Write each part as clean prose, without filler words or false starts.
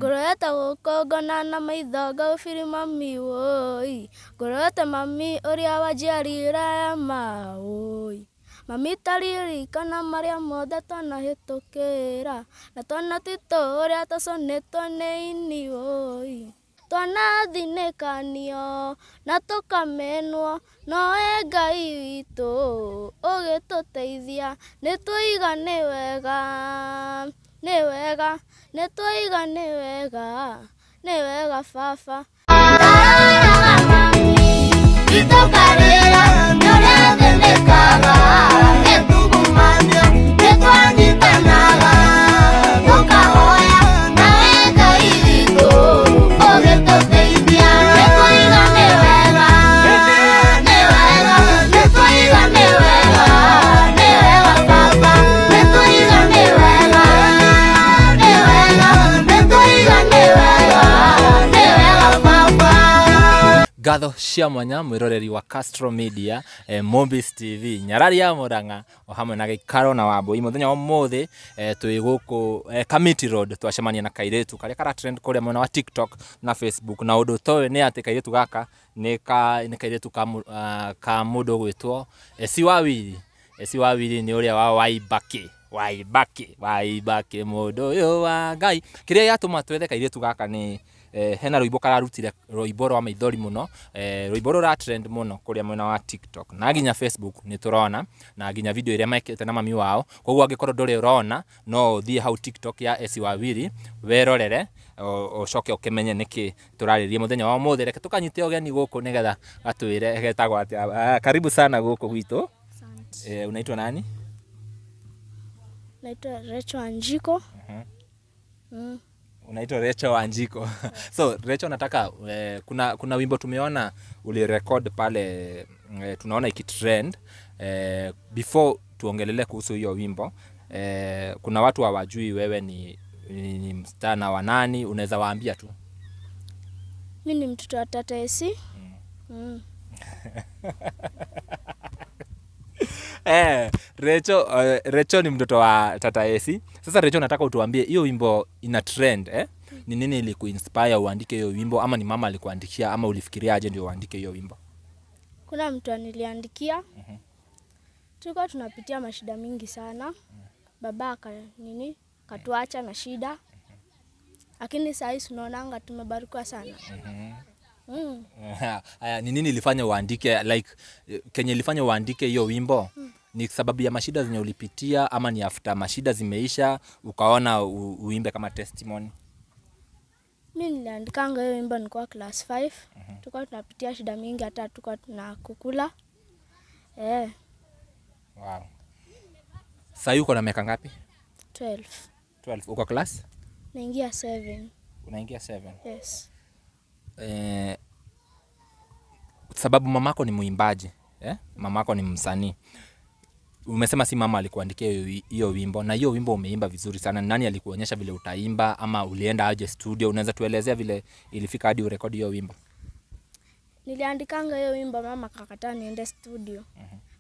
Ngũrorete gũkũ ngona na maitho ngaũbiri mami woi. Ngũrorete mami ũrĩa wanjiarire ma woi. Mami taririkana marĩa mothe twanahĩtũkĩra na twana twitũ ũrĩa tũcũnĩtwo nĩ ini woi. Twanathinĩkanio na tũkamenwo nowe Ngai witũ ũgĩtũteithia nĩ twaiga nĩ wega nĩ wega nĩ twaiga nĩ wega nĩ wega baba. Ngatho cia mwanya mwiroreri wa Castro Media, Mombis TV, Nyarari ya Murang'a o hamwe na Gĩikaro na Wambui. Mũthenya wa ũmũthĩ twĩ gũkũ Kamiti Road, twacemania na kairĩtu karĩa kara trend kũrĩa mwena wa TikTok na Facebook. Na ũndũ ũtoĩ nĩ atĩ kairĩtu gaka nĩ kairĩtu ka mũndũ ũgwĩtwo Esi Wawiri. Esi Wawiri nĩ ũrĩa wa Waibaki Waibaki Waibaki mũndũ ũyũ wa Ngai. Kĩrĩa gĩatũma twethe kairĩtu gaka nĩ hena rwĩmbo kararutire, rwĩmbo rwa maithori mũno, rwĩmbo rũra trend mũno kũrĩa mwena wa TikTok na nginya Facebook nĩ tũrona, na nginya video ĩrĩa mekĩte na mami wao. Koguo angĩkorwo ndũrĩ ũrona, no ũthiĩ hau TikTok ya Esi Wawiri werorere ũcoke ũkĩmenye nĩkĩ tũrarĩria mũthenya wa ũmũthĩ. Reke tũkanyite ũgeni gũkũ nĩgetha gatwĩre getagwo atĩa. Karibu sana gũkũ gwitũ. Unaitwa nani? Naitwa Recho Wanjiko. Unaitwa Recho Wanjiko. So Recho, nataka kuna wimbo tumeona ulirecord pale, tunaona ikitrend. Before tuongelele kuhusu hiyo wimbo, kuna watu hawajui wewe ni msichana wa nani, unaweza waambia tu? Mimi ni mtoto wa tata Esi. Recho ni mtoto wa tata Esi. Sasa Recho, nataka utuambie hiyo wimbo ina trend, eh? Ni nini ilikuinspire uandike hiyo wimbo, ama ni mama alikuandikia, ama ulifikiria aje ndio uandike hiyo wimbo? Kuna mtu aniliandikia. Tulikuwa tunapitia mashida mingi sana. Baba katuacha na shida. Lakini saa hii tunaonanga tumebarikiwa sana. Ni nini ilifanya uandike, like kenye ilifanya uandike hiyo wimbo? Ni sababu ya mashida zenye ulipitia, ama ni after mashida zimeisha ukaona uimbe kama testimony? Mimi niliandikanga hiyo wimbo nilikuwa class 5. Tulikuwa tunapitia shida mingi, hata tulikuwa tunakukula. Wow. Sasa uko na miaka ngapi? 12. 12. Uko class? Naingia 7. Unaingia 7? Yes. Sababu mamako ni muimbaji, eh? Mamako ni msanii. Umesema si mama alikuandikia hiyo wimbo, na hiyo wimbo umeimba vizuri sana. Nani alikuonyesha vile utaimba, ama ulienda aje studio? Unaweza tuelezea vile ilifika hadi urekodi hiyo wimbo? Niliandikanga hiyo wimbo, mama akakataa niende studio.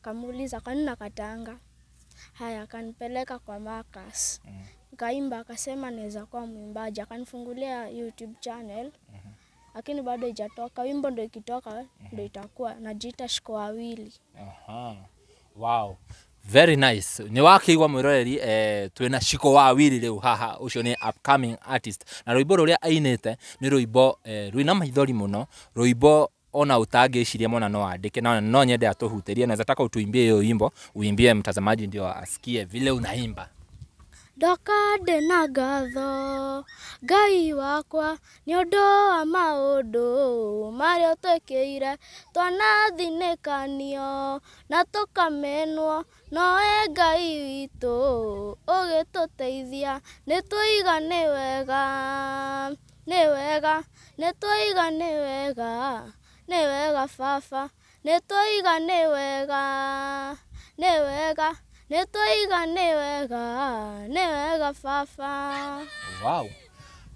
Kamuuliza kwa nini nakataanga? Haya, akanipeleka kwa Marcus. Nikaimba, akasema naweza kuwa mwimbaji, akanifungulia YouTube channel. Lakini bado haijatoka. Wimbo ndio ikitoka ndio itakuwa najiita Shiko Wawili. Aha. Wow. Very nice. Ni wakigwa mwiroreri, twina Shiko Wawili riu haha, ucio ni upcoming artist. Na rwimbo ruria ainite ni rwimbo rwina maithori muno, rwimbo ona utangĩciria mwana no andĩke, na no nyende atũhutĩrie. Naweza taka utuimbie hiyo wimbo, uimbie mtazamaji ndio asikie vile unaimba. Ndoka ndĩna ngatho Ngai wakwa nĩ ũndũ wa maũndũ marĩa ũtwĩkĩire, twanathinĩkanio na tũkamenwo nowe Ngai witũ ũgĩtũteithia nĩ twaiga nĩ wega nĩ wega nĩ twaiga nĩ wega nĩ wega baba nĩ twaiga nĩ wega nĩ wega nĩ twaiga nĩ wega nĩ wega baba. Wow.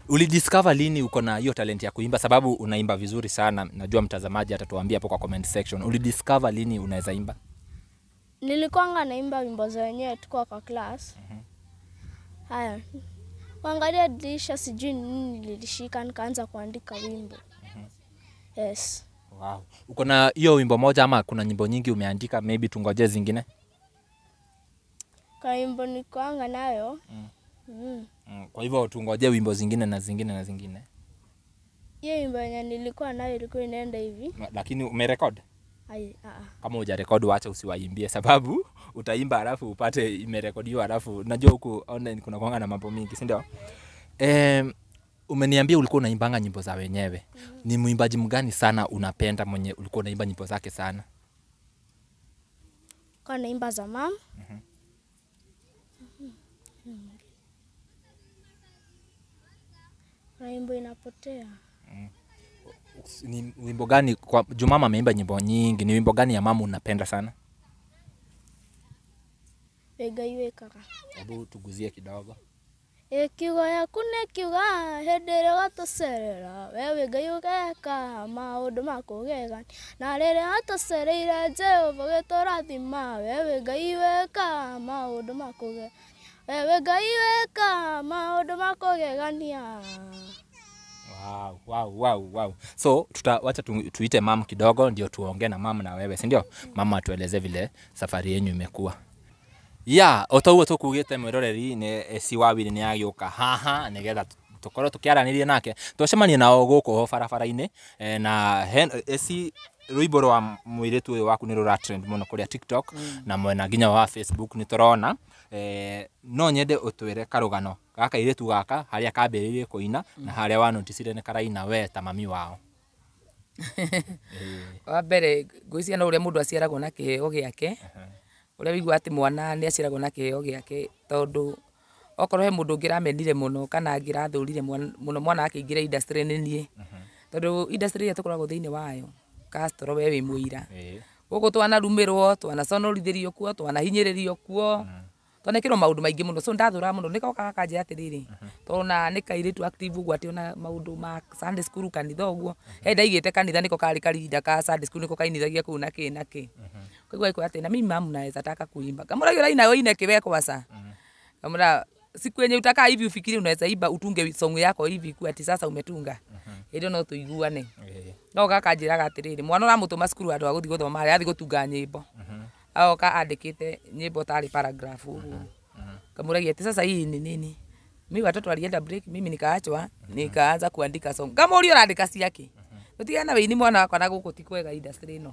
Ulidiscover lini uko na hiyo talent ya kuimba? Sababu unaimba vizuri sana, najua mtazamaji atatuambia hapo kwa comment section. Ulidiscover lini unaweza imba? Nilikuwa naimba wimbo za wenyewe tukiwa kwa class. Haya, Kuangalia dirisha, sijui nini nilishika, nikaanza kuandika wimbo. Yes. Wow. Uko na hiyo wimbo moja ama kuna nyimbo nyingi umeandika, maybe tungoje zingine? Kwa wimbo nikuanga nayo. Kwa hivyo tungoje wimbo zingine na zingine na zingine. Hiyo wimbo yenye nilikuwa nayo ilikuwa inaenda hivi. Lakini umerekod? Ai, Kama hujarekodi wacha usiwaimbie, sababu utaimba halafu upate imerekodiwa, halafu najua huku online kuna kuanga na mambo mingi, si ndio? Umeniambia ulikuwa unaimbanga nyimbo za wenyewe. Ni mwimbaji mgani sana unapenda mwenye ulikuwa unaimba nyimbo zake sana? Kwa naimba za mama. Na wimbo inapotea. Ni wimbo gani kwa juu mama ameimba nyimbo nyingi, ni wimbo gani ya mama unapenda sana? Wega iwekaga. Hebu tuguzie kidogo. Ĩkiugo yaku nĩ kiuga hĩndĩ ĩrĩa watũcerera we wĩ Ngai ũgeka maũndũ ma kũgegania na rĩrĩa watũcereire Jehova ũgĩtũrathima we wĩ Ngai wĩka maũndũ ma kũgegania we wĩ Ngai wĩka maũndũ ma kũgegania. Wow, wow, wow, wow. So wacha tuite mam kidogo ndio tuongee na mam na wewe, si ndio? Mama atueleze vile safari yenyu imekuwa. Ya, o ta ũguo tũkugĩte mwĩroreri nĩ eci wawiri nĩ agĩũka haha nĩgetha tũkorwo tũkĩaranĩria nake. Twacemania nao gũkũ barabara-inĩ na eci rwĩmbo rwa mũirĩtu ũyũ waku nĩ rũra trend mũno kũrĩa TikTok na mwena nginya wa Facebook nĩ tũrona. No nyende ũtwĩre karũgano ga kairĩtu gaka harĩa kambĩrĩirie kũina na harĩa wanoticire nĩ karaina we ta mami wao. Wa mbere ngwĩciria no ũrĩa mũndũ aciaragwo na kĩheo gĩake. Ũrĩa wĩiguaga atĩ mwana nĩ aciaragwo na kĩheo gĩake, tondũ okorwo he mũndũ ũngĩramenire mũno kana angĩrathũrire mũno mwana akĩingĩra industry nĩ niĩ. Tondũ industry ĩrĩa tũkoragwo thĩinĩ wayo, Castro we wĩ mũira. Gũkũ twanarumĩrwo, twanaconorithĩrio kuo, twanahinyĩrĩrio kuo, twanekĩrwo maũndũ maingĩ mũno. So ndathũraga mũno, nĩgokaga gakanjĩra atĩrĩrĩ, tondũ ona nĩ kairĩtu active ũguo atĩ ona maũndũ ma Sunday school kanitha ũguo, he ndaigĩte kanitha nĩko karĩ karinda ka Sunday school nĩko kainithagia kũu na kĩ na kĩ. Kwa hivyo atĩ na mimi mamu naweza taka kuimba. Kamũra ũraina ũine kĩ we kwanza. Kamũra siku yenye utakaa hivi ufikirie unaweza imba utunge song yako hivi ku ati sasa umetunga. Ĩndĩ no tũiguane. No gakanjĩraga atĩrĩrĩ, mwana ũramũtũma cukuru handũ ha gũthiĩ gũthoma harĩa athiĩ gũtunga nyĩmbo. Agoka andĩkĩte nyĩmbo tarĩ paragraph ũguo. Kamũragia ati sasa hii ni nini? Mimi watoto walienda break, mimi nikaachwa, nikaanza kuandika song. Ngamũria ũrandĩka ciake. Tũtigane na wĩini mwana wakwa na gũkũ ti kwega industry ĩno.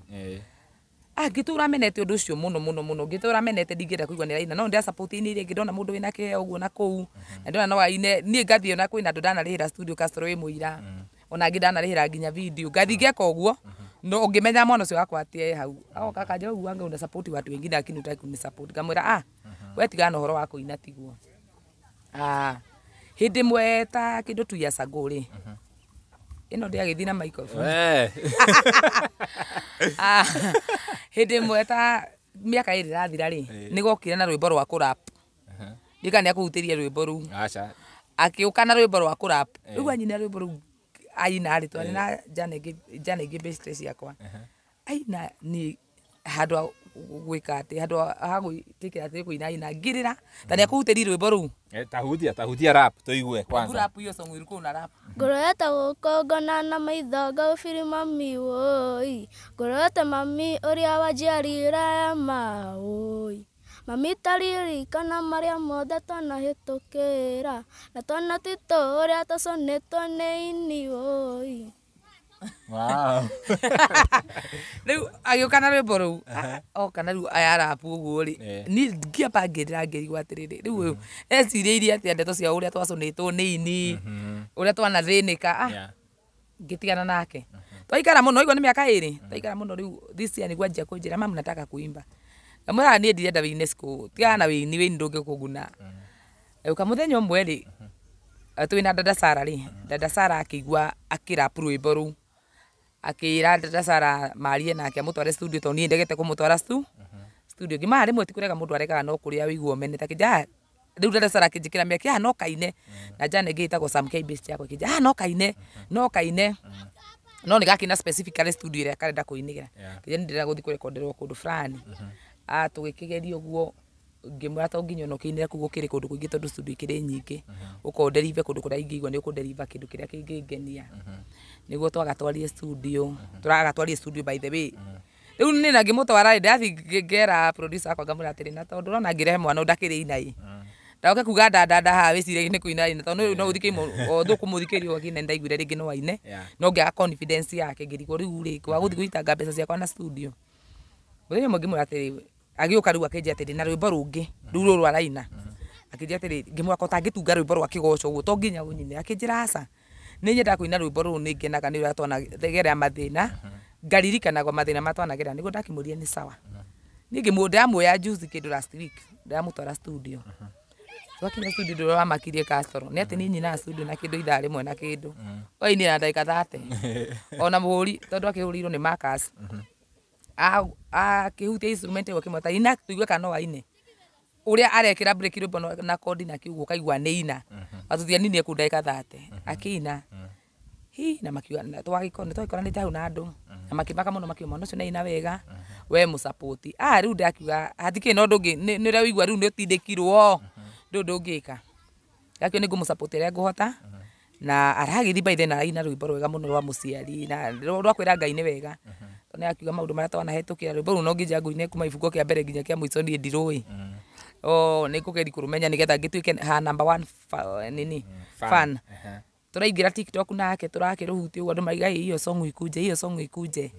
Ngĩtũra menete ũndũ ũcio mũno mũno mũno, ngĩtũra menete ndingĩenda kũigua nĩ araina, no ndĩra support ini rĩngĩ ndona mũndũ wĩna kĩheo ũguo na kũu, na ndona no aine, niĩ ngathiĩ ona kwĩna andũ ndanarĩhĩra studio Castro wĩ mũira, ona angĩ ndanarĩhĩra nginya video, ngathiĩ ngeka ũguo, no ũngĩmenya mwana ũcio wakwa atĩ e hau, agoka akanjĩra ũguo anga una support watu wengine lakini hutaki kunisupport, ngamwĩra we tigana na ũhoro wa kũina tiguo. Hĩndĩ ĩmwe ta kĩndũ 2 years ago rĩ, ĩno ndĩagĩthiĩ na microphone. Hĩndĩ ĩmwe ta mĩaka ĩrĩ ĩrathira rĩ, nĩgokire na rwĩmbo rwa kũrap. Ndiũĩ kana nĩakũhutĩria rwĩmbo rũu. Aca. Akĩũka na rwĩmbo rwa kũrap. Rĩu anyina rwĩmbo rũu aina rĩ, twarĩ na Jane ĩngĩ best ciakwa. Aina ni handũ ha gwĩka atĩ, handũ ha gwĩtĩkĩra atĩ kũina aina ngĩrĩra, ta nĩakũhutĩria rwĩmbo rũu. Tahutia rap tuigue kwanza. Rap hiyo song ilikuwa una rap. Ngorete gũkũngana na maitho ngaũbiri mami woi. Ngorete mami ũrĩa wanjiarire ma woi. Mami taririkana marĩa mothe twanahĩtũkĩra na twana twitũ ũrĩa tũconĩtwo nĩ ini woi. Wow. Rĩu agĩũka na rwĩmbo rũu, oka na rĩu aya rap ũguo rĩ, niĩ ngĩamba ngĩrĩra ngĩrigwo atĩrĩrĩ, rĩu ũyũ ecirĩirie atĩa ndeto cia ũrĩa twaconĩtwo nĩ ini, ũrĩa twanathĩnĩka, ngĩtigana nake. Twaikara mũno, ũguo nĩ mĩaka ĩrĩ, twaikara mũno rĩu this year nĩguo anjia kũnjĩra mamu nataka kuimba. Ngamwĩra niĩ ndirenda wĩine school, tigana na wĩini, wĩini ndũngĩkũguna. Agĩũka mũthenya ũmwe rĩ, twĩna dada Sara rĩ, dada Sara akĩigua akĩrap rwĩmbo rũu. Akĩra dada Sara marie nake amũtware studio tondũ niĩ ndegete kũmũtwara studio. Ngĩmara rĩmwe ti kũrega mũndũ aregaga no kũrĩa wĩigua ũmenete. Akĩnjĩra, rĩu dada Sara akĩnjĩkĩra mĩaki, no kaine. Na Jane ĩngĩ ĩtagwo Sam K best yakwa ĩkĩnjĩra, no kaine, no kaine. No nĩ gakĩina specifically studio ĩrĩa karenda kũinĩra. Kĩnjĩra nĩ ndĩrenda gũthiĩ kũrekonderwo kũndũ fulani. Tũgĩkĩgeria ũguo. Ngĩmwĩra to nginya ona ũkĩinĩre kũu gũkĩrĩ kũndũ kũingĩ tondũ studio ikĩrĩ nyingĩ, ũkorwo deliver kũndũ kũrĩa ingĩigua nĩ ũkũ-deliver kĩndũ kĩrĩa kĩngĩngenia. Nĩguo twagatwarire studio, tũragatwarire studio by the way. Rĩu niĩ na ngĩmũtwara rĩ, ndĩrathiĩ ngera producer wakwa ngamwĩra atĩrĩ, na tondũ ũrona ngĩrehe mwana ũyũ ndakĩrĩ ina ĩ, ndagoke kuga ndandanda haha wĩcirie nĩ kũina ina, tondũ no ũthikĩrie although kũmũthikĩria ũgakĩina nĩndaiguire rĩngĩ no aine, no ngĩaga confidence yake, ngĩrigwo rĩu rĩ, kwaga gũthiĩ gũitanga mbeca ciakwa na studio. Mũthenya ũmwe ngĩmwĩra atĩrĩ, agĩũka rĩu akĩnjĩra atĩrĩ, na rwĩmbo rũngĩ rĩu rũrũ araina, akĩnjĩra atĩrĩ, ngĩmwĩra ko ũtangĩtunga rwĩmbo rwa kĩgoco ũguo to nginya ũnyine, akĩnjĩra aca, nĩ nyendaga kũina rwĩmbo rũrũ nĩ ngenaga nĩ ũrĩa twanagerera mathĩna, ngaririkanaga mathĩna marĩa twanagerera, nĩguo ndakĩmwĩrire nĩ sawa. Niĩ ndĩramuoya juzi kĩndũ last week, ndĩramũtwara studio. Twakinya studio ndũrĩa wamakirie Castro, nĩ atĩ niĩ nyinaga studio na kĩndũ ithaa rĩmwe na kĩndũ. Oinire na ndagĩka 30. Ona mũhũri tondũ akĩhũrĩirwo nĩ Marcus. Akĩhutia instrument ĩyo akĩmwĩra ina tũigue kana no aine. Ũrĩa arekĩra break rwĩmbo na kodi na kiugo ũkaigua nĩ ina. Atuthianine kũu ndagĩka 30. Akĩina. Hi na makiuga nĩtwagĩkoranĩte hau na andũ na makĩmaka mũno makiuga mwana ũcio nĩ aina wega, we mũsapoti. Ah, rĩu ndakiuga hatikĩrĩ na ũndũ ũngĩ, nĩ ũrĩa ũigua rĩu nĩ ũtindĩkirwo, ndũrĩ ũndũ ũngĩka. Ndakiuga nĩ ngũmũsapoti ũrĩa ngũhota, na aragĩthiĩ by then araina rwĩmbo rwega mũno rwa mũciari na rwa kwĩra Ngai nĩ wega. Tondũ nĩ akiuga maũndũ marĩa twanahĩtũkĩra, rwĩmbo rũu no nginya ngũine kuma ibungo kĩa mbere nginya kĩa mũico niĩ ndirũĩ. Oh, nĩ ngũgeria kũrũmenya nĩgetha ngĩtuĩke ha number one nini fan. Tũraingĩra TikTok nake tũrakĩrũhutia ũguo andũ marauga hiyo song ikuje, hiyo song ikuje.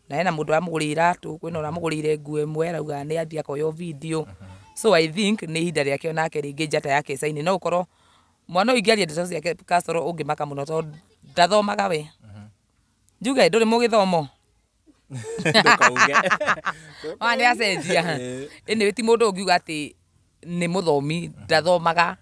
Na hena mũndũ ũramũgũrĩire iratũ, kwĩna ũramũgũrĩire nguo ĩmwe arauga nĩ athiĩ akoywo video. So I think nĩ ihinda rĩake onake rĩngĩ njata yake ĩcaine. No ũkorwo mwana ũyũ ingĩaria ndeto ciake Castro ũngĩmaka mũno tondũ ndathomaga we. Njuge ndũrĩ mũgĩthomo. Ndũkauge. Ona nĩ acenjia. Anyway ti mũndũ ũngiuga atĩ nĩ mũthomi, ndathomaga.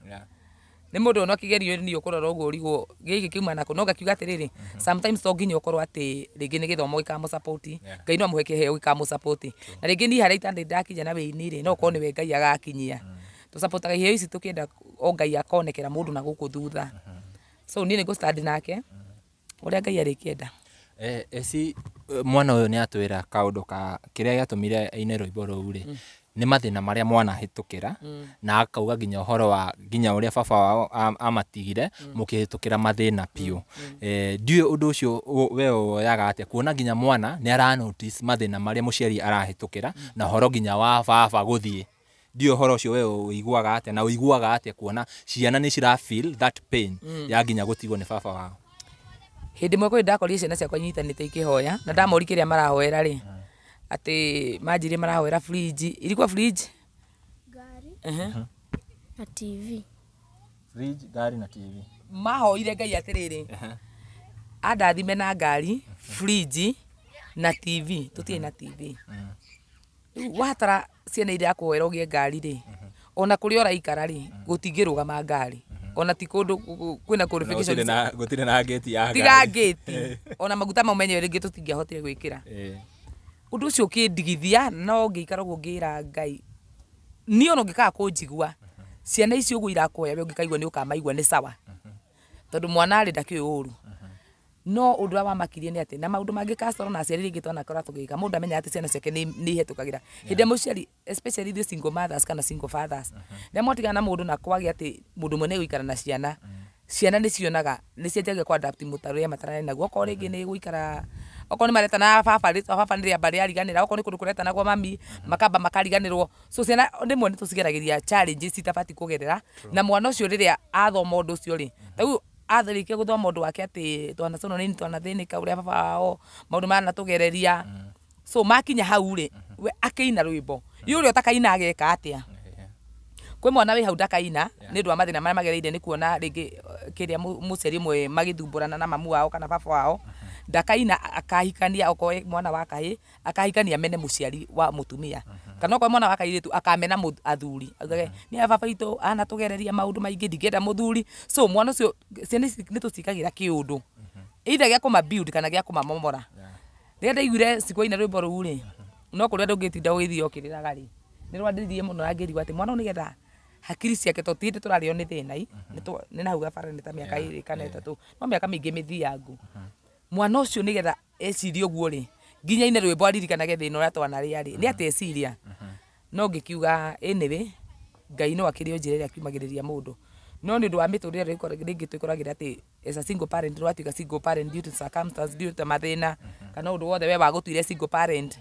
Nĩ mũndũ ona ũkĩgerio nĩ ũkũrora ũguo ũrigwo gĩkĩ kiuma nakũ, no ngakiuga atĩrĩrĩ, sometimes to nginya ũkorwo atĩ rĩngĩ nĩ gĩthomo gĩkamũsupport, Ngai no amũhe kĩheo gĩkamũsupport. Na rĩngĩ niĩ harĩa itarĩ ndakinya na wĩini rĩ, no ũkorwo nĩwe Ngai agakinyia. Tũsupportaga iheo ici tũkĩenda o Ngai akonekera mũndũ na gũkũ thutha. So niĩ nĩ ngũ-stand nake ũrĩa Ngai arĩkĩenda. Eci mwana ũyũ nĩ atwĩra kaũndũ ka kĩrĩa gĩatũmire aine rwĩmbo rũu rĩ, nĩ mathĩna marĩa mwana ahĩtũkĩra, na akauga nginya ũhoro wa nginya ũrĩa baba wao amatigire mũkĩhĩtũkĩra mathĩna biũ. Ndiũĩ ũndũ ũcio we woyaga atĩa kuona nginya mwana nĩ ara notice mathĩna marĩa mũciari arahĩtũkĩra na ũhoro nginya wa baba gũthiĩ. Ndiũĩ ũhoro ũcio we ũiguaga atĩa na ũiguaga atĩa kuona ciana nĩ cira feel that pain ya nginya gũtigwo nĩ baba wao. Hĩndĩ ĩmwe kwĩ ndakorire ciana ciakwa inyitanĩte ikĩhoya na ndamori kĩrĩa marahoera rĩ, atĩ manjirie marahoera fridge. Ilikuwa fridge? Gari na TV. Fridge, gari na TV. Mahoire Ngai atĩrĩrĩ, andathime na ngari, fridge na TV. Tũtirĩ na TV. Rĩu watara ciana iria akũhoera ũgĩe ngari rĩ, ona kũrĩa ũraikara rĩ, gũtingĩrũgama ngari. Ona ti kũndũ kwĩna qualification. Gũtirĩ na gate ya ngari. Tiga gate. Ona maguta mau menyewe rĩngĩ tũtingĩahotire gwĩkĩra. Ũndũ ũcio ũkĩndigithia no ngĩikara ũguo ngĩra Ngai, niĩ ona ũngĩkaga kũnjigua, ciana icio ũguo irakũhoya we ũngĩkaigua nĩ ũkamaigua nĩ sawa. Tondũ mwana rĩ ndakĩũĩ ũru. No ũndũ ũrĩa wamakirie nĩ atĩ na maũndũ mangĩ Castro na aciari rĩngĩ twanakora tũgĩka, mũndũ amenyaga atĩ ciana ciake nĩ ihĩtũkagĩra. Hĩndĩ ĩrĩa mũciari especially ithuĩ single mothers kana single fathers, rĩrĩa mwatigana na mũndũ na kwagĩa atĩ mũndũ ũmwe nĩ egũikara na ciana, ciana nĩ cionaga nĩ cianjagia kũ adapt mũtarĩre matararĩ naguo. Okorwo rĩngĩ nĩ gũikara, okorwo nĩ maretana baba, rĩtwa baba nĩ rĩamba rĩariganĩra, okorwo nĩ kũndũ kũretanagwo mami, makamba makariganĩrwo. So ciana rĩmwe nĩ tũcigeragĩria challenges citabatiĩ kũgerera, na mwana ũcio rĩrĩa athoma ũndũ ũcio rĩ, ta rĩu atharĩkia gũthoma ũndũ wake atĩ twanaconwo nĩ twanathĩnĩka ũrĩa baba wao maũndũ manatũgereria. So makinya hau rĩ, we akĩina rwĩmbo, ĩ ũrĩa ũtakaina ageka atĩa? Kwĩ mwana wĩ hau ndakaina nĩ ũndũ wa mathĩna marĩa magereire nĩ kuona rĩngĩ kĩrĩa mũciari ũmwe magĩthumbũrana na mamu wao kana baba wao, ndakaina akahikania, okorwo mwana wa kahĩĩ akahikania mene mũciari wa mũtumia, kana okorwo mwana wa kairĩtu akamena athuri, augage nĩ baba witũ anatũgereria maũndũ maingĩ ndingĩenda mũthuri. So mwana ũcio ciana ici nĩ tũcikagĩra kĩũndũ either gĩa kũma build kana gĩa kũmamomora. Rĩrĩa ndaiguire cikũina rwĩmbo rũu rĩ, no kũrĩa ndũngĩtinda ũgĩthiĩ ũkĩrĩraga rĩ, nĩ rwandĩrĩrie mũno na ngĩrigwo atĩ mwana ũyũ nĩgetha hakiri ciake tondũ ti hĩndĩ tũrarĩo nĩ thĩna i, nĩ na hau gabere nĩ ta mĩaka 2 kana 3, no mĩaka mĩingĩ mĩthiangu. Mwana ũcio nĩgetha ecirie ũguo rĩ, nginya aine rwĩmbo aririkanage thĩna ũrĩa twanarĩa rĩ, nĩ atĩ eciria. No ngĩkiuga anyway, Ngai no akĩrĩ o njĩra ĩrĩa akiumagĩrĩria mũndũ. No nĩ ũndũ wa mĩtũrĩre rĩngĩ twĩkoragĩra atĩ as a single parent ndwatuĩka single parent due to circumstance, due to mathĩna kana ũndũ wothe we wagũtuire single parent.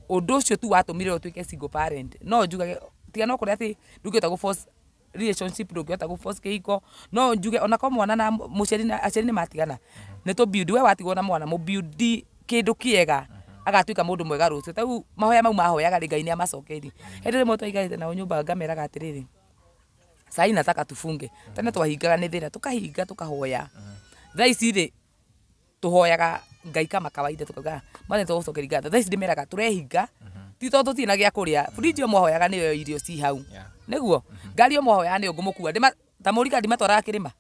Ũndũ ũcio tu watũmire ũtuĩke single parent. No njugage tiga no kũrĩa atĩ ndũngĩhota gũ force relationship, ndũngĩhota gũ force kĩhiko, no njuge ona korwo mwana na mũciari na aciari nĩ matigana, nĩ tũ build, we watigwo na mwana mũ build kĩndũ kĩega agatuĩka mũndũ mwega rũciũ. Ta rĩu mahoya mau mahoyaga rĩ, Ngai nĩ amacokeirie. Hĩndĩ ĩmwe twaikarĩte nao nyũmba ngameraga atĩrĩrĩ, sai nataka tufunge. Tene twahingaga nĩ thĩna, tũkahinga tũkahoya. Thaa ici rĩ, tũhoyaga Ngai kama kawaida, tukauga mwathani tũgũcokeria ngatho. Thaa ici ndĩmeraga tũrehinga ti tondũ tũtirĩ na gĩa kũrĩa, fridge ĩyo mwahoyaga nĩyo irio ci hau, nĩguo ngari ĩyo mwahoyaga nĩyo ngũmũkua. Ta mũrika ndimatwaraga kĩrĩma,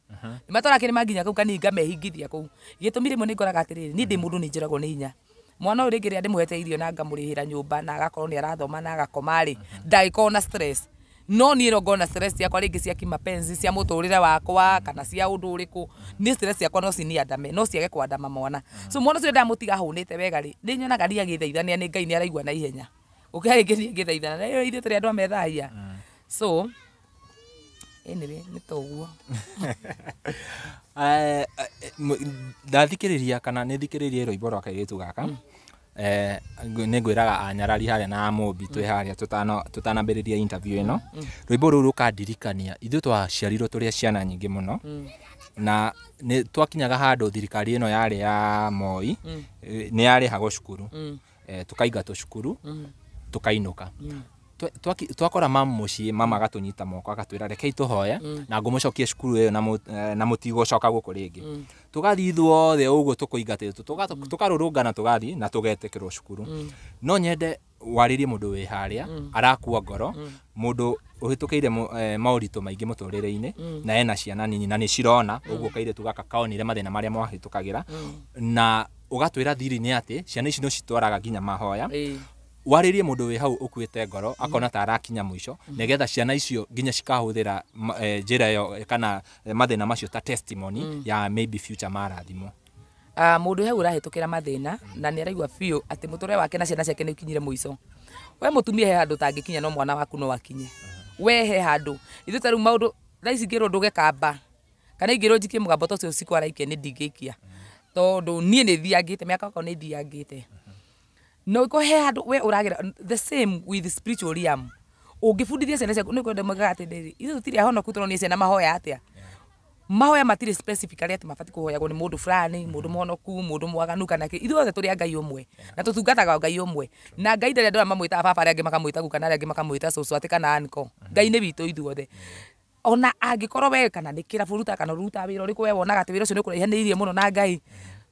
ndimatwaraga kĩrĩma nginya kũu kanini ngamehingithia kũu. Gĩtũmi rĩmwe nĩ ngoraga atĩrĩrĩ, niĩ ndĩ mũndũ nĩ njũragwo nĩ hinya. Mwana ũyũ rĩngĩ rĩrĩa ndĩmũhete irio na ngamũrĩhĩra nyũmba na agakorwo nĩ arathoma na agakoma rĩ, ndangĩkorwo na stress. No niĩ no ngona stress ciakwa rĩngĩ cia kimapenzi, cia mũtũrĩre wakwa kana cia ũndũ ũrĩkũ, niĩ stress ciakwa no ciniandame, no ciage kwandama mwana. So mwana ũcio ndamũtiga ahũnĩte wega rĩ, nĩ nyonaga niĩ agĩthaithania nĩ Ngai nĩ araigua na ihenya. Gũkĩra rĩngĩ niĩ ngĩthaithana, na ithuĩ tũrĩ andũ a methahia. So anyway, nĩ ta ũguo. Ndathikĩrĩria kana nĩ thikĩrĩirie rwĩmbo rwa kairĩtu gaka, nĩ ngwĩraga anyarari harĩa na amũmbi twĩ harĩa tũtanambĩrĩria interview ĩno, rwĩmbo rũu rũkandirikania ithuĩ twaciarirwo tũrĩ ciana nyingĩ mũno, na nĩ twakinyaga handũ thirikari ĩno yarĩ ya Moi nĩ yarĩhagwo cukuru, tũkaingatwo cukuru tũkainũka. Twakora mamu mũciĩ, mama agatũnyita moko agatwĩra rekei tũhoye na ngũmũcokia cukuru ĩyo na mũtigũcoka gũkũ rĩngĩ. Tũgathiĩ ithuothe ũguo tũkũingatĩtwo, tũkarũrũngana tũgathiĩ na tũgetĩkĩrwo cukuru. No nyende warĩrie mũndũ wĩ harĩa arakua ngoro, mũndũ ũhĩtũkĩire maũritũ maingĩ mũtũrĩre-inĩ na ena ciana nini na nĩ cirona ũguo kairĩtu gaka kaonire mathĩna marĩa mwahĩtũkagĩra, na ũgatwĩra thiri nĩ atĩ ciana ici no citwaraga nginya mahoya. Warĩrie mũndũ wĩ hau ũkuĩte ngoro akona ta arakinya mũico, nĩgetha ciana icio nginya cikahũthĩra njĩra ĩyo kana mathĩna macio ta testimony ya maybe future marathimo. Mũndũ hau ũrahĩtũkĩra mathĩna na nĩ araigua biũ atĩ mũtũrĩre wake na ciana ciake nĩ ũkinyire mũico. We mũtumia he handũ ũtangĩkinya no mwana waku no akinye. We he handũ ithuĩ ta rĩu maũndũ thaa ici ingĩrwo ndũge kamba kana ingĩrwo njikie mũgambo ta ũcio ũcio araikia nĩ ndingĩikia, tondũ niĩ nĩ thiangĩte mĩaka yakwa nĩ thiangĩte. No ko he handũ we ũragera the same with the spiritual realm. Ũngĩbundithia ciana ciaku nĩ kwenda moigaga atĩrĩrĩ, ithuĩ tũtirĩ ahonoku tũronio ciana mahoya atĩa. Mahoya matirĩ specifically atĩ mabatiĩ kũhoyagwo nĩ mũndũ fulani, mũndũ mũhonoku, mũndũ mwaganu kana kĩ. Ithuĩ othe tũrĩ a Ngai ũmwe na tũtungataga Ngai ũmwe. Na Ngai ndarĩ andũ arĩa mamwĩtaga baba, arĩa angĩ makamwĩta guka na arĩa angĩ makamwĩta cũcũ atĩ kana uncle. Ngai nĩ witũ ithuothe. Ona angĩkorwo we kana nĩ kĩrabu ũrutaga kana ũrutaga wĩra ũrĩkũ we wonaga atĩ wĩra ũcio nĩ ũkũraihanĩrĩirie mũno na Ngai,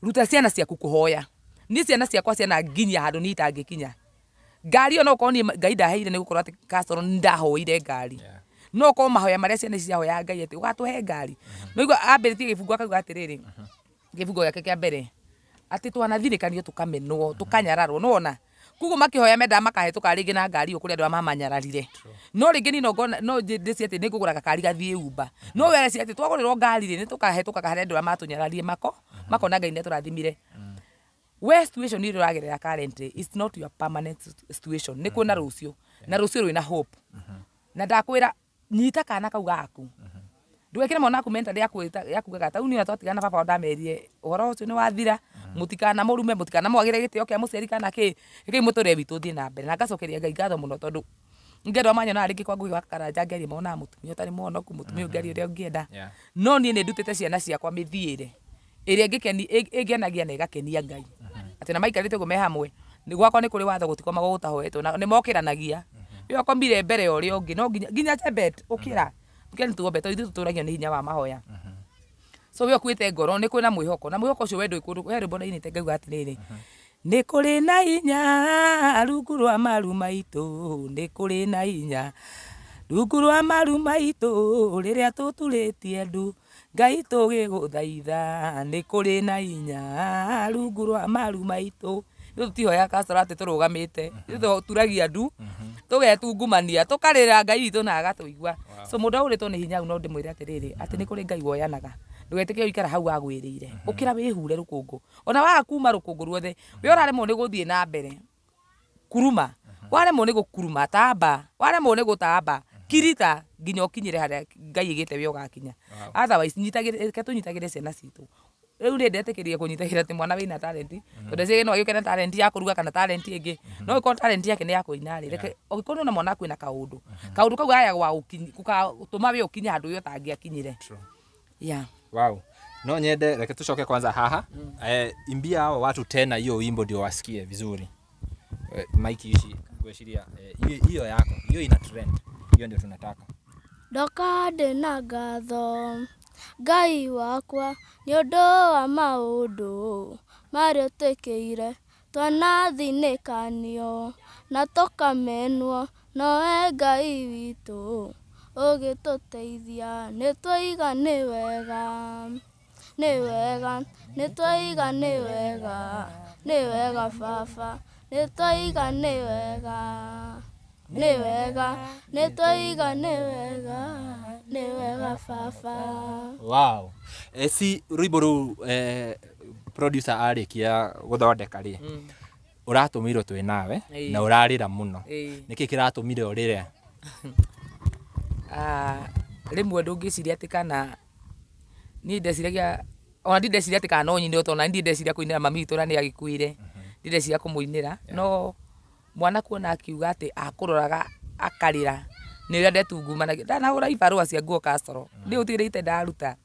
ruta ciana ciaku kũhoya. Niĩ ciana ciakwa ciana nginyia handũ niĩ itangĩkinya. Ngari ĩyo no ũkorwo niĩ Ngai ndaheire nĩ gũkorwo atĩ Castro nĩ ndahoire ngari. No ũkorwo mahoya marĩa ciana ici ciahoyaga Ngai atĩ ũgatũhe ngari. No igua ambĩrĩtie gĩbungo akauga atĩrĩrĩ, gĩbungo gĩake kĩa mbere atĩ twanathirĩkanio tũkamenwo, tũkanyararwo, nĩwona? Koguo makĩhoya mendaga makahĩtũka rĩngĩ na ngari ĩyo kũrĩ andũ arĩa mamanyararire. No rĩngĩ niĩ no ngona no ndĩcie atĩ nĩngũgũra gakari gathiĩ Uber. No we areciria atĩ twagũrĩrwo ngari rĩ, nĩtũkahĩtũkaga harĩ andũ arĩa matũnyararire makona Ngai nĩatũrathimire. We situation ĩrĩa ũragerera currently is not your permanent situation. Nĩ kwĩna rũciũ na rũciũ rwĩna hope. Na ndakwĩra nyita kana kau gaku. Ndũgekĩre mwana waku mentally ya kugaga ta rĩu niĩ ona twatigana baba wao ndamerire ũhoro ũcio nĩ wathira, mũtikana mũrume, mũtikana mwagĩre gĩtĩo kĩa mũciari kana kĩ, rekei mũtũrĩre witũ ũthiĩ na mbere. Na ngacokeria Ngai ngatho mũno tondũ ningĩ andũ arĩa manyonaga rĩngĩ kwa Ngũgĩ wa Karanja ngĩaria monaga mũtumia ũtarĩ mũhonoku, mũtumia ũngĩaria ũrĩa ũngĩenda. No niĩ nĩ ndutĩte ciana ciakwa mĩthiĩre ĩrĩa ĩngenagia na ĩgakenia Ngai. Atĩ na maikarĩte ũguo me hamwe, gwakwa nĩ kũrĩ watho gũtikomagwo gũtahoetwo na nĩ mokĩranagia. Ũyũ akomire mbere ya ũrĩa ũngĩ, no nginya Chebet ũkĩra. Ũkĩra nĩ tuombe tondũ ithuĩ tũtũragio nĩ hinya wa mahoya. So we ũkuĩte ngoro nĩ kwĩna mwĩhoko, na mwĩhoko ũcio we ndũĩ kũndũ, he rwĩmbo ndainĩte ngauga atĩrĩrĩ, nĩ kũrĩ na hinya rungu rwa maru maitũ, nĩ kũrĩ na hinya rungu rwa maru maitũ, rĩrĩa tũturĩtie ndu Ngai tũgĩgũthaitha, nĩ kũrĩ na hinya rungu rwa maru maitũ. Ithuĩ tũtihoyaga Castro atĩ tũrũgamĩte, ithuĩ tũturagia ndu, tũgetungumania, tũkarĩra Ngai witũ na agatũigua. So mũndũ ahũrĩtwo nĩ hinya no ndĩmwĩre atĩrĩrĩ, atĩ nĩ kũrĩ Ngai woyanaga. Ndũgetĩkĩre gũikara hau agwĩrĩire, ũkĩra wĩhure rũkũngũ. Ona waga kuma rũkũngũ ruothe, we ũraremwo nĩ gũthiĩ na mbere kuruma, waremwo nĩ gũkuruma tamba, waremwo nĩ gũtamba Kirita nginya ũkinyĩre harĩa Ngai aigĩte we ũgakinya. Otherwise nyitagĩre tũnyitagĩre ciana citũ. Rĩu rĩ ndetĩkĩrire kũnyitagĩra atĩ mwana wĩna talent, tondũ eciria no agĩũke na talent ya kũruga kana talent ĩngĩ, no ĩkorwo talent yake nĩ ya kũina rĩ, reke ũngĩkorwo nĩwona mwana waku ena kaũndũ, kaũndũ kau gaya gwa gũtũma we ũkinye handũ we ũtangĩakinyire. Yeah. Wow. No nyende reke tucoke kwanza haha. Imbia hao watu tena hiyo wimbo ndio wasikie vizuri. Mike ici ngwĩciria hiyo yako, hiyo ina trend. Hiyo ndio tunataka. Ndoka ndĩna ngatho Ngai wakwa nĩ ũndũ wa maũndũ marĩa ũtwĩkĩire, twanathinĩkanio na tũkamenwo, nowe Ngai witũ ũgĩtũteithia, nĩ twaiga nĩ wega, nĩ wega, nĩ twaiga nĩ wega, nĩ wega baba, nĩ twaiga nĩ wega, nĩ wega, nĩ twaiga nĩ wega, nĩ wega baba. Wow. Si rwĩmbo rũu producer arĩkia gũthondeka rĩ, ũratũmĩirwo twĩ nawe na ũrarĩra mũno. Nĩkĩ kĩratũmire ũrĩre? Rĩmwe ndũngĩciria atĩ kana niĩ ndeciragia ona ndindeciria atĩ kana no nyine tondũ ona niĩ ndindeciria kũinĩra mami witũ ũrĩa nĩ agĩkuire, ndindeciria kũmũinĩra, no mwana kuona akiuga atĩ akũroraga akarĩra nĩ ũrĩa ndetungumanagia. Ndanahũra ibarũa cia nguo Castro, nĩ ũtigĩrĩte ndaruta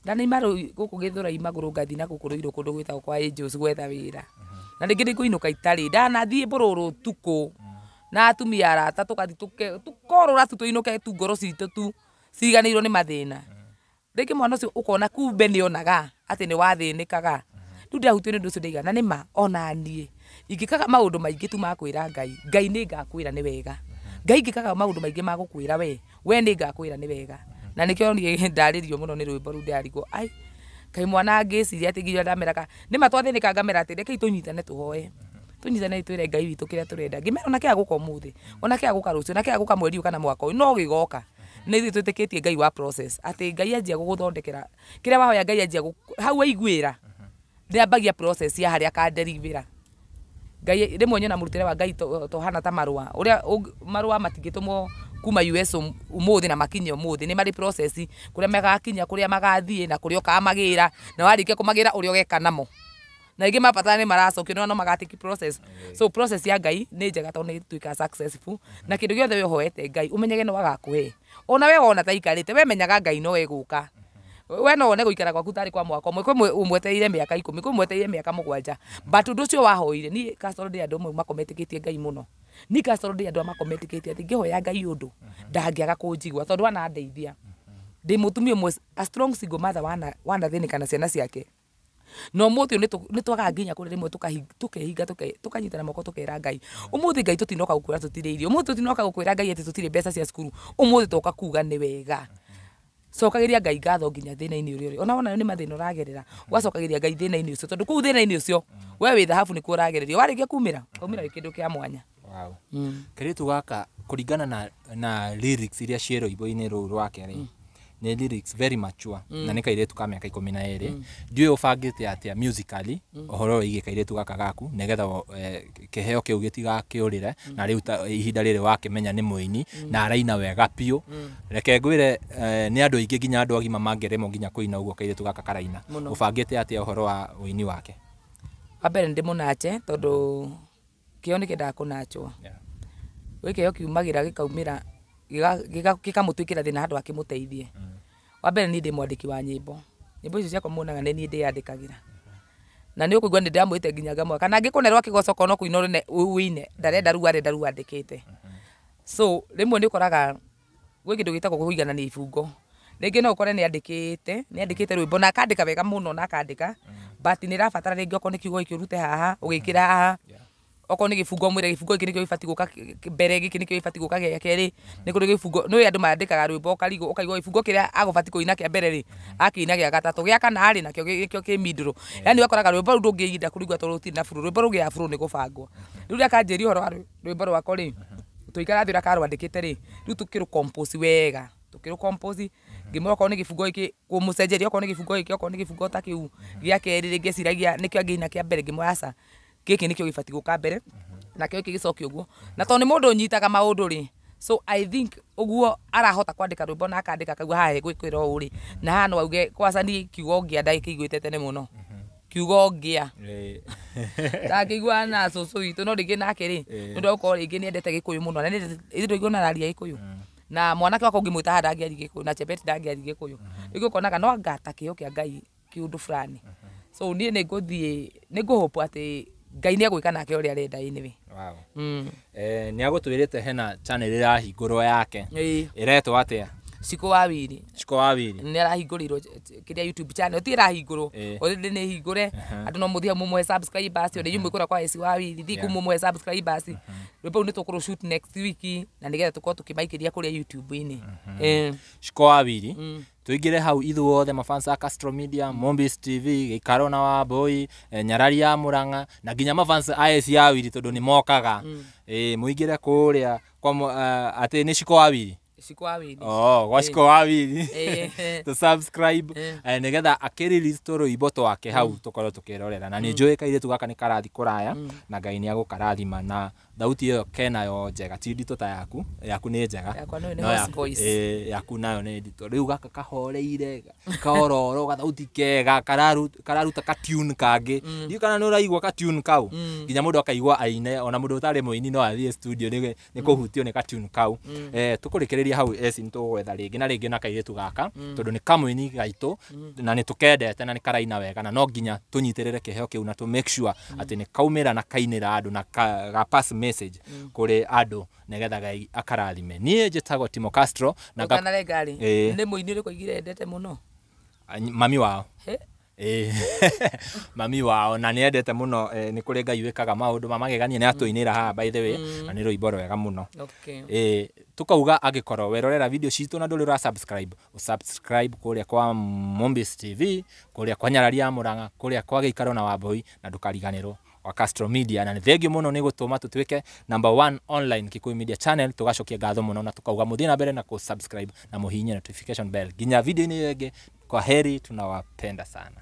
ndanaima gũkũ Gĩthũrai magũrũ ngathiĩ na gũkũ Rũirũ kũndũ gwĩtagwo kwa Angels gwetha wĩra, na rĩngĩ nĩ ngũinũka itarĩ, ndanathiĩ mbũrũrũ ũtukũ na atumia arata tũgathiĩ tũkorũra tu tũinũke tu ngoro citũ tu ciriganĩirwo nĩ mathĩna. Rĩngĩ mwana ũcio ũkona kumbe nĩonaga atĩ nĩ wathĩnĩkaga. Rĩu ndĩrahutio nĩ ũndũ ũcio ndaiga na nĩma ona niĩ ingĩkaga maũndũ maingĩ tu ma kwĩra Ngai, Ngai nĩ ngakwĩra nĩ wega. Ngai ingĩkaga maũndũ maingĩ ma gũkwĩra we, we nĩ ngakwĩra nĩ wega. Na nĩkĩo niĩ ndarĩrio mũno nĩ rwĩmbo rũu ndĩrarigwo, ai kaĩ mwana angĩciria atĩ nginya ndameraga nĩma twathĩnĩka ngamera atĩ rekei tũnyitane tũhoe, tũnyitane twĩre Ngai witũ kĩrĩa tũrenda. Ngĩmera ona kĩaga gũka ũmũthĩ, ona kĩaga gũka rũciũ, ona kĩaga gũka mweri ũyũ kana mwaka ũyũ, no gĩgoka. Nĩ ithuĩ twĩtĩkĩtie Ngai wa process, atĩ Ngai anjia gũgũthondekera kĩrĩa wahoya, Ngai anjia hau waiguĩra nĩambagia process ya harĩa akanderivĩra. Ngai rĩmwe nyona mũrutĩre wa Ngai tohana ta marũa, ũrĩa marũa matingĩtũmwo kuma US ũmũthĩ na makinye ũmũthĩ, nĩ marĩ process kũrĩa magakinya, kũrĩa magathiĩ na kũrĩa ũkamagĩra, na warĩkia kũmagĩra ũrĩa ũgeka namo. Na aingĩ mabatara nĩ maracokio no magatake process. So process ya Ngai nĩ njega tondũ nĩ ĩtuĩkaga successful, na kĩndũ gĩothe we ũhoete Ngai ũmenyage no agakũhe. Ona we wona ta aikarĩte, we menyaga Ngai no egũka. We no wone gũikara gwaku tarĩ kwa mwaka ũmwe, kwĩ ũmwetereire mĩaka 10, kwĩ ũmwetereire mĩaka 7, but ũndũ ũcio wahoire, niĩ Castro ndĩ andũ amwe makometĩkĩtie Ngai mũno. Niĩ Castro ndĩ andũ amwe makometĩkĩtie atĩ ngĩhoya Ngai ũndũ ndangĩaga kũnjigua tondũ anandeithia. Ndĩ mũtumia ũmwe a strong single mother wanathĩnĩka na ciana ciake. No ũmũthĩ ũyũ nĩ twagaga nginya kũrĩa rĩmwe tũkehinga tũkanyitana moko tũkera Ngai, ũmũthĩ Ngai tũtinoka gũkwĩra tũtirĩ irio, ũmũthĩ tũtinoka gũkwĩra Ngai atĩ tũtirĩ mbeca cia cukuru, ũmũthĩ twoka kuga nĩ wega. Cokagĩria Ngai ngatho nginya thĩna-inĩ ũrĩa ũrĩ. Ona wona nĩ mathĩna ũragerera, ũgacokagĩria Ngai thĩna-inĩ ũcio, tondũ kũu thĩna-inĩ ũcio we wĩ thahabu nĩkuo ũragererio. Warĩkia kumĩra, ũkaumĩra wĩ kĩndũ kĩa mwanya. Wow. Kairĩtu gaka kũringana na lyrics iria ciĩ rwĩmbo-inĩ rũu rwake rĩ, nĩ lyrics very mature, na nĩ kairĩtu ka mĩaka 12. Ndiũĩ ũbangĩte atĩa musically ũhoro wĩgiĩ kairĩtu gaka gaku nĩgetha kĩheo kĩu gĩtigakĩũrĩre, na rĩu ihinda rĩrĩ wakĩmenya nĩ mũini na araina wega biũ. Reke ngwĩre nĩ andũ aingĩ nginya andũ agima mangĩremwo nginya kũina ũguo kairĩtu gaka karaina. Ũbangĩte atĩa ũhoro wa ũini wake? Wa mbere nĩ ndĩmũnache tondũ kĩo nĩ kĩendaga kũnachwo. Gwĩ kĩheo kiumagĩra gĩkaumĩra gĩkamũtuĩkĩra thĩna handũ akĩmũteithie. Wa mbere niĩ ndĩ mwandĩki wa nyĩmbo. Nyĩmbo icio ciakwa muonaga nĩ niĩ ndĩyandĩkagĩra. Na nĩ ũkũigua nĩ ndĩramwĩte nginya ngamwĩra kana angĩkũnerwo akĩgoca okorwo no kũina ũrene ũine, ndarenda rĩu arenda rĩu andĩkĩte. So rĩmwe nĩ ũkoraga gwĩ kĩndũ gĩtagwo kũiganania ibungo. Rĩngĩ no ũkore nĩ andĩkĩte rwĩmbo na akandĩka wega mũno na akandĩka, but nĩ ĩrabatara rĩngĩ okorwo nĩ kiugo gĩkĩ ũrute haha ũgĩkĩre haha, okorwo nĩ gĩbungo ũmwĩre gĩbungo gĩkĩ nĩkĩo gĩbatiĩ gũka mbere, gĩkĩ nĩkĩo gĩbatiĩ gũka gĩa kerĩ. Nĩ kũrĩ gĩbungo, nĩ ũĩ andũ mandĩkaga rwĩmbo ũkarigwo, ũkaigua gĩbungo kĩrĩa agũbatiĩ kũina kĩa mbere rĩ, akĩina gĩa gatatũ, gĩa kana rĩ, nakĩo nĩkĩo kĩ middle. Yaani ũgakoraga rwĩmbo rũu ndũngĩinda kũrũigua tondũ rũtirĩ na flow, rwĩmbo rũgĩaga flow nĩ gũbangwo. Rĩu rĩrĩa akanjĩria ũhoro wa rwĩmbo rwakwa rĩ, tũikara thĩ ũrĩa karwandĩkĩte rĩ, rĩu tũkĩrũ compose wega, tũkĩrũ compose, ngĩmwĩra okorwo nĩ gĩbungo gĩkĩ kũmũcenjeria, okorwo nĩ gĩbungo gĩkĩ, okorwo nĩ gĩbungo ta kĩu gĩa kerĩ rĩngĩ eciragia nĩkĩo angĩina kĩa mbere, ngĩmwĩra aca, gĩkĩ nĩkĩo gĩbatiĩ gũka mbere, nakĩo gĩkĩ gĩcoke ũguo. Na tondũ nĩ mũndũ ũnyitaga maũndũ rĩ, So I think ũguo arahota kwandĩka rwĩmbo na akandĩka akauga haha gwĩkwĩra ũũ rĩ, na haha no auge kwaca niĩ kiugo ngĩa ndagĩkĩiguĩte tene mũno. Kiugo ngĩa ndangĩiguana na cũcũ witũ, no rĩngĩ nake rĩ, nĩ ũndũ wa gũkorwo rĩngĩ nĩendete Gĩkũyũ mũno, na nĩendete ithuĩ ndũiguana araria Gĩkũyũ. Na mwanake wakwa ũngĩmwĩta haha ndangĩaria Gĩkũyũ, na Chebet ndangĩaria Gĩkũyũ. Rĩngĩ ũkonaga no anga ta kĩheo kĩa Ngai kĩũndũ fulani. So niĩ nĩngũthiĩ nĩngũhope atĩ Ngai nĩegwĩka nake ũrĩa arenda anyway. Wow. Nĩ agũtwĩrĩte hena channel ĩrahingũrwo yake. Ĩretwo atĩa? Cikũ wa Wiri. Cikũ wa Wiri. Nĩ arahingũrĩirwo kĩrĩa YouTube channel, ti ĩrahingũrwo. Already nĩ hingũre. Andũ no mũthiĩ hau mũmũhe subscribers, ona inyuĩ mwĩ kũrĩa kwa AC wa Wiri, thiĩ kũu mũmũhe subscribers. Rwĩmbo rũu nĩ tũkũrũ shoot next week, na nĩgetha tũkorwo tũkĩmaikĩria kũrĩa YouTube-inĩ. Cikũ wa Wiri. Tuingire hau ithuothe mafans a Castro Media, Mombis TV, Gĩikaro na Wambui, Nyarari ya Murang'a, na nginya mafans a AC ya Wiri tondũ nĩ mokaga. Mũingĩre kũrĩa kwa atĩ nĩ Cikũ wa Wiri. Cikũ wa Wiri. Oh, gwa Cikũ wa Wiri. To subscribe, nĩgetha akĩ-release tũrwĩmbo twake hau tũkorwo tũkĩrorera. Na nĩ njũĩ kairĩtu gaka nĩ karathi kũraya, na Ngai nĩ agũkarathima, na thauti ĩyo kenayo njega, ti nditũ ta yaku, yaku nĩ njega. Yakwa nĩ No hoarse yaku, voice. Yaku nayo nĩ nditũ. Rĩu gaka kahoreire, kaororo, gathauti kega, kararuta ka tune kangĩ. Ndiũĩ kana nĩ ũraigua ka tune kau. Nginya mũndũ akaigua aine, ona mũndũ ũtarĩ mũini no athiĩ studio nĩ kũhutio nĩ ka tune kau. Tũkũrĩkĩrĩria hau eci, nĩ tũgwetha rĩngĩ na rĩngĩ na kairĩtu gaka, tondũ nĩ kamũini gaitũ, na nĩ tũkendete na nĩ karaina wega, na no nginya tũnyitĩrĩre kĩheo kĩu na tũ make sure atĩ nĩ kaumĩra na kainĩra andũ na ga pass message kũrĩ andũ nĩgetha Ngai akarathime. Niĩ njĩtagwo Timo Castro na Ũtanarenga rĩ, nĩ mũini ũrĩkũ aigire endete mũno? Mami wao. Mami wao na nĩ endete mũno, nĩ kũrĩ Ngai wĩkaga maũndũ ma magegania, nĩ atũinĩra haha by the way, na nĩ rwĩmbo rwega mũno. Tukauga angĩkorwo werorera video citũ na ndũrĩ ũra subscribe, subscribe kũrĩa kwa Mombis TV, kũrĩa kwa Nyarari ya Murang'a, kũrĩa kwa Gĩikaro na Wambui, na ndũkariganĩrwo wa Castro Media. Na nĩ thengiũ mũno nĩ gũtũma tũtuĩke number 1 online Kikuyu Media Channel. Tũgacokia ngatho mũno na tukauga mũthiĩ na mbere na kũ subscribe na mũhihinye notification bell. Nginya video-inĩ ĩyo ĩngĩ, kwa heri, tunawapenda sana.